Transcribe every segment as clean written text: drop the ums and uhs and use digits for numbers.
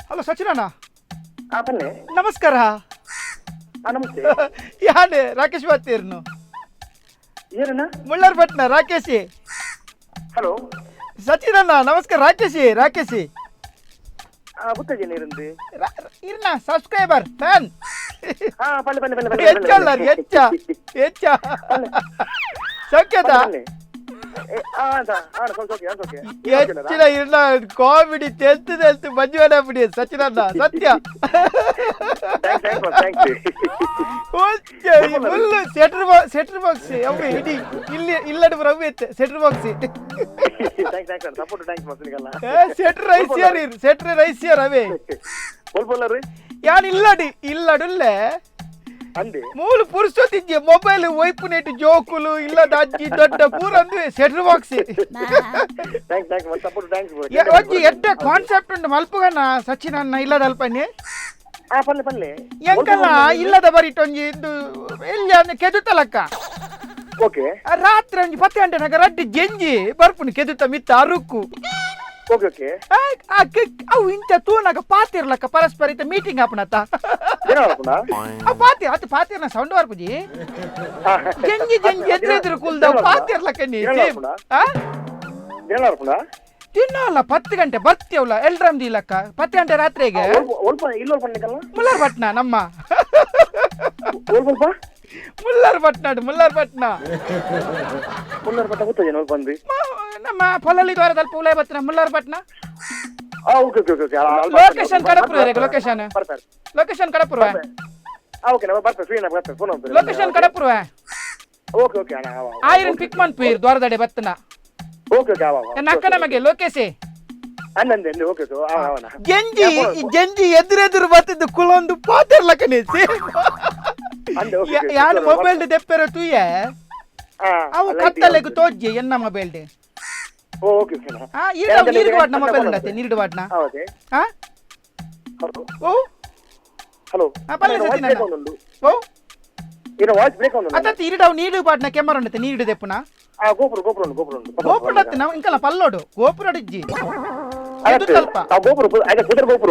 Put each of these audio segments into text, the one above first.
Hello ಸಚಿನಣ್ಣ. ಆ, ಬನ್ನಿ. ನಮಸ್ಕಾರ. ಹಾ, ನಮಸ್ತೆ. ಯಾನೆ ರಾಕೇಶ್ ಬಾತೀರ್ನು. ಏನಣ್ಣ? ಮುಳ್ಳರ್ ಭಟ್ನ ರಾಕೇಶಿ. ಹಲೋ. ಸಚಿನಣ್ಣ, ನಮಸ್ಕಾರ. ರಾಕೇಶಿ, ರಾಕೇಶಿ. ಆ, ಗೊತ್ತಾಜೇನು ಇರಂದು? ಇರ್ನ ಸಬ್ಸ್ಕ್ರೈಬರ್, ಫ್ಯಾನ್. ಹಾ, ಬನ್ನಿ ಬನ್ನಿ ಬನ್ನಿ ಬನ್ನಿ. ಹೆಚ್ಚಲ್ಲ, ಹೆಚ್ಚ ಹೆಚ್ಚ ಸಖ್ಯತ. ಹೆಚ್ಚಿನ ಇರ್ನ ಕಾಮಿಡಿ ತೆಲ್ತು ತೆಲ್ತು ಮಂಜುವನ ಬಿಡಿ ಸಚಿನಣ್ಣ, ಸತ್ಯ. ಫುಲ್ ಸೆಟ್ರ್ ಸೆಟ್ರ್ ಬಾಕ್ಸ್ ಅವು ಇಡೀ ಇಲ್ಲಿ ಇಲ್ಲಡು ರವಿ ಇತ್ತೆ ಸೆಟ್ರ್ ಬಾಕ್ಸ್. ಸೆಟ್ರ್ ರೈಸ್ ಯಾರ್ ಇರ್ ಸೆಟ್ರ್ ರೈಸ್ ಯಾರ್ ಅವೇ. ಯಾನ್ ಇಲ್ಲಡಿ ಇಲ್ಲಡುಲ್ಲೆ. ಮೂಲು ಪುರುಷೊತ್ತಿಜ್ಜೆ ಮೊಬೈಲ್ ಒಯ್ಪು ನೆಟ್ ಜೋಕುಲು ಇಲ್ಲದ ಅಜ್ಜಿ ದೊಡ್ಡ ಪೂರ ಅಂದುವೆ ಸೆಟ್ರ್ ಬಾಕ್ಸ್. ಒಂಜಿ ಎಡ್ಡೆ ಕಾನ್ಸೆಪ್ಟ್ ಉಂಟು ಮಲ್ಪುಗನ ಸಚಿನ್ ಅನ್ನ ಇಲ್ಲದ ಅಲ್ಪನಿ. ಎಂಕಲ್ಲ ಇಲ್ಲದ ಬರಿಟ್ ಒಂಜಿ ಇಂದು ಎಲ್ಲಿ ಅಂದ್ರೆ ಕೆದುತ್ತಲಕ್ಕ. ಓಕೆ. ಆ ರಾತ್ರಿ ಒಂಜಿ 10 ಗಂಟೆ ನಾಗ ರಡ್ಡಿ ಜೆಂಜಿ ಬರ್ಪುನು ಕೆದುತ್ತ ಮಿತ್ತ ಅರುಕು. Okay okay. ಆ ಅವು ಇಂಚ ತೂನಾಗ ಪಾತಿರ್ಲಕ್ಕ ಪರಸ್ಪರ ಇತ್ತ ಮೀಟಿಂಗ್ ಆಪುನತ್ತ. ಆ ಪಾತಿ ಅತ್ ಪಾತಿರ್ನ ಸೌಂಡ್ ಬರ್ಪುಜಿ. ಜಂಜಿ ಜಂಜಿ ಎದುರೆದುರು ಕುಲ್ದ ಪಾತಿರ್ಲಕ್ಕ ನೀ ಸೇಮ್. ಆ ತಿನ್ನಲ್ಲ 10 ಗಂಟೆ ಬರ್ತೀವಲ್ಲ ಎಲ್ರಮ್ದಿ ಇಲ್ಲಕ್ಕ 10 ಗಂಟೆ ರಾತ್ರಿಗೆ. ಮುಲ್ಲರ್ ಪಟ್ನ, ನಮ್ಮ ಮುಲ್ಲರ್ ಪಟ್ನ, ಮುಲ್ಲರ್ ಪಟ್ನ. ನಮ್ಮ ಪೊಲಲಿ ದ್ವಾರದಲ್ಲಿ ಪೂಲೆ ಬತ್ತಿನ ಮುಲ್ಲರ್ ಪಟ್ನ. ಲೊಕೇಶನ್ ಕಡಪುರ, ಲೊಕೇಶನ್ location ಕಡಪುರ. Location ಕಡಪುರ. ಆಯಿರನ್ ಪಿಕ್ ಮನ್ಪೀರ್ ದ್ವಾರದಡೆ ಬತ್ತನ. ನನ್ನ ಅಕ್ಕನ ಮಗೆ ಲೋಕೇಶಿ. ಜಂಜಿ ಜಂಜಿ ಎದುರೆದುರು ಬತ್ತಿದ್ದು ಕುಲೊಂದು ಪಾತಿರ್ಲಕ್ಕನೆ. ಯಾನು ಮೊಬೈಲ್ ದೆಪ್ಪೆರ ತೂಯೆ, ಅವು ಕತ್ತಲೆಗ್ ತೋಜ್ಜೆ ಎನ್ನ ಮೊಬೈಲ್. ಆ ಈರ್ಡ ನೀರು ವಾಡ್ನ ಮೊಬೈಲ್ ಉಂಡತೆ ನೀರು ವಾಡ್ನ. ಆ ಓ. ಹಲೋ. ಆ, ಪಲ್ಲೆ ಸಚಿನ್ ಅಣ್ಣ. ಓ. ಅತ್ತ ಇರಿಡವು ನೀರು ಪಾಡ್ನ ಕೆಮರ ಉಂಡತೆ ನೀರು ದೆಪ್ಪುನ. ಗೋಪುರ ಗೋಪುರ ಉಂಟು, ಗೋಪುರ ಉಂಟು. ಗೋಪುರ ನಾವು ಇಂಕಲ್ಲ ಪಲ್ಲೋಡು ಗೋಪುರ ಇಜ್ಜಿ ಎದು ಸ್ವಲ್ಪ. ಗೋಪುರ ಕುದುರೆ ಗೋಪುರ.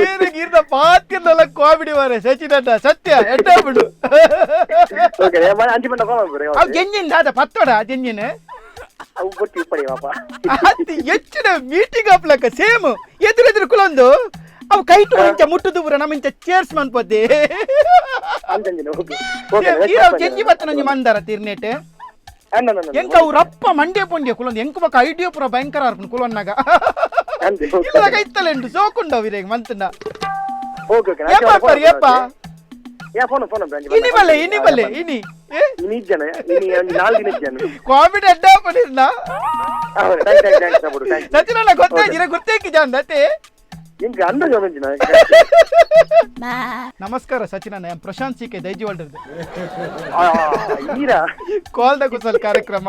ಏನು ಇರ್ನ ಪಾತಿರ್ನಲ್ಲ ಕಾಮಿಡಿ ಮಾರೆ ಸಚಿನ್ ಅಣ್ಣ, ಸತ್ಯ ಎಡ್ಡ ಬಿಡು. ಅವು ಜಂಜಿನ್ ದಾದ ಪತ್ತೋಡ ಜಂಜಿನ್. ಅದು ಹೆಚ್ಚಿನ ಮೀಟಿಂಗ್ ಆಪ್ಲಕ್ಕ ಸೇಮ್ ಎದುರೆದುರು ಕುಲೊಂದು ಅವು ಕೈಟು ಇಂಚ ಮುಟ್ಟುದು ಪೂರ ನಮ್ಮ ಇಂಚ ಚೇರ್ಸ್ ಮನ್ಪೊದ್ದೆ. ಈರವು ಜಂಜಿ ಬತ್ತನ ಒಂಜಿ ಮಂದಾರ ತಿರ್ನೇಟ್ ಎಂಕ ಅವು ರಪ್ಪ ಮಂಡ್ಯ ಪೊಂಡ್ಯ ಕುಲೊಂದು ಎಂಕ ಬೊಕ ಐಡಿಯಾ ಪೂರ ಭಯಂಕರ ಅರ್ಪುಂಡು ಕುಲೊನ್ನಾಗ. ಇಲ್ಲ ಇತ್ತಲೆಂಡು ಸೋಕುಂಡವು ಇರೇಗ್ ಮಂತುಂಡ. ಏಪ ಪರ್ ಏಪ ಇನಿ ಬಲ್ಲೆ ಇನಿ ಬಲ್ಲೆ ಇನಿ ಕಾಮಿಡಿ ಅಡ್ಡ ಪಡಿರ್ನ ಸಚಿನಣ್ಣ ಗೊತ್ತಾಗಿರ ಗೊತ್ತೇಕಿ ಜಾಂದತೆ. ನಮಸ್ಕಾರ ಸಚಿನಣ್ಣ, I'm Prashant C K ದೈಜಿವಲ್ಡರ್ದು call the ಕುಸಲ್ ಕಾರ್ಯಕ್ರಮ.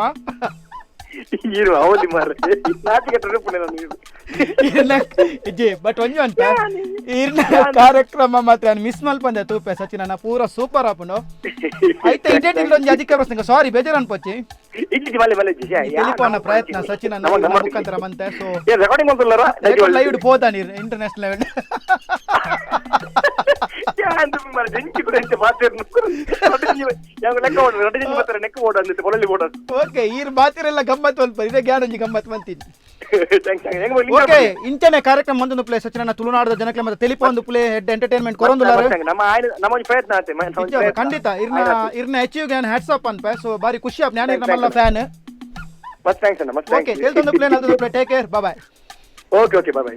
ಇಜ್ಜಿ ಬಟ್ ಒಂಜಿ ಅಂತ ಇರ್ನ ಕಾರ್ಯಕ್ರಮ ಮಾತ್ರ ಮಿಸ್ ಮಲ್ಪಂದೆ ತೂಪೆ ಸಚಿನಣ್ಣ, ಪೂರ ಸೂಪರ್ ಆಪುಂಡು. ಐತೆ ಇಡೇಟ್ ಒಂಜಿ ಅಧಿಕ ಪ್ರಶ್ನೆ, ಸಾರಿ ಬೇಜಾರ್ ಅನ್ಪೊಚ್ಚಿ. ತೆಲಿಪೋನ ಪ್ರಯತ್ನ ಸಚಿನ್ ಅಣ್ಣ ಮುಖಾಂತರ ಮಂತೆ ಸೊ ಲೈವ್ ಪೋದ ನೀರು ಇಂಟರ್ನ್ಯಾಷನಲ್ ಲೆವೆಲ್. Okay, ಈರ್ ಬಾತಿರೆಲ್ಲ ಗಮ್ಮತ್ ಮಲ್ಪ ಇದೇ ಗ್ಯಾರಂಜಿ ಗಮ್ಮತ್ ಮಂತೀನಿ. ಓಕೆ, ಇಂಚನೆ ಕಾರ್ಯಕ್ರಮ ಒಂದೊಂದು ಪ್ಲೇ ಸಚಿನ ತುಳುನಾಡದ ಜನಕ್ಕೆ ಮತ್ತೆ ತೆಲಿಪ ಒಂದು play head entertainment ಕೊರೊಂದುಲಾರು. ಖಂಡಿತ ಇರ್ನ ಇರ್ನ ಅಚೀವ್ ಗ್ಯಾನ್ ಹ್ಯಾಟ್ಸ್ ಆಫ್ ಅನ್ಪೆ. ಸೊ ಬಾರಿ ಖುಷಿ ಆಪ್ ನಾನು ನಮ್ಮಲ್ಲ ಫ್ಯಾನ್. ಓಕೆ, ತೆಲ್ತೊಂದು ಪ್ಲೇ ನಲ್ತೊಂದು play. Take care, bye. Okay okay, bye bye.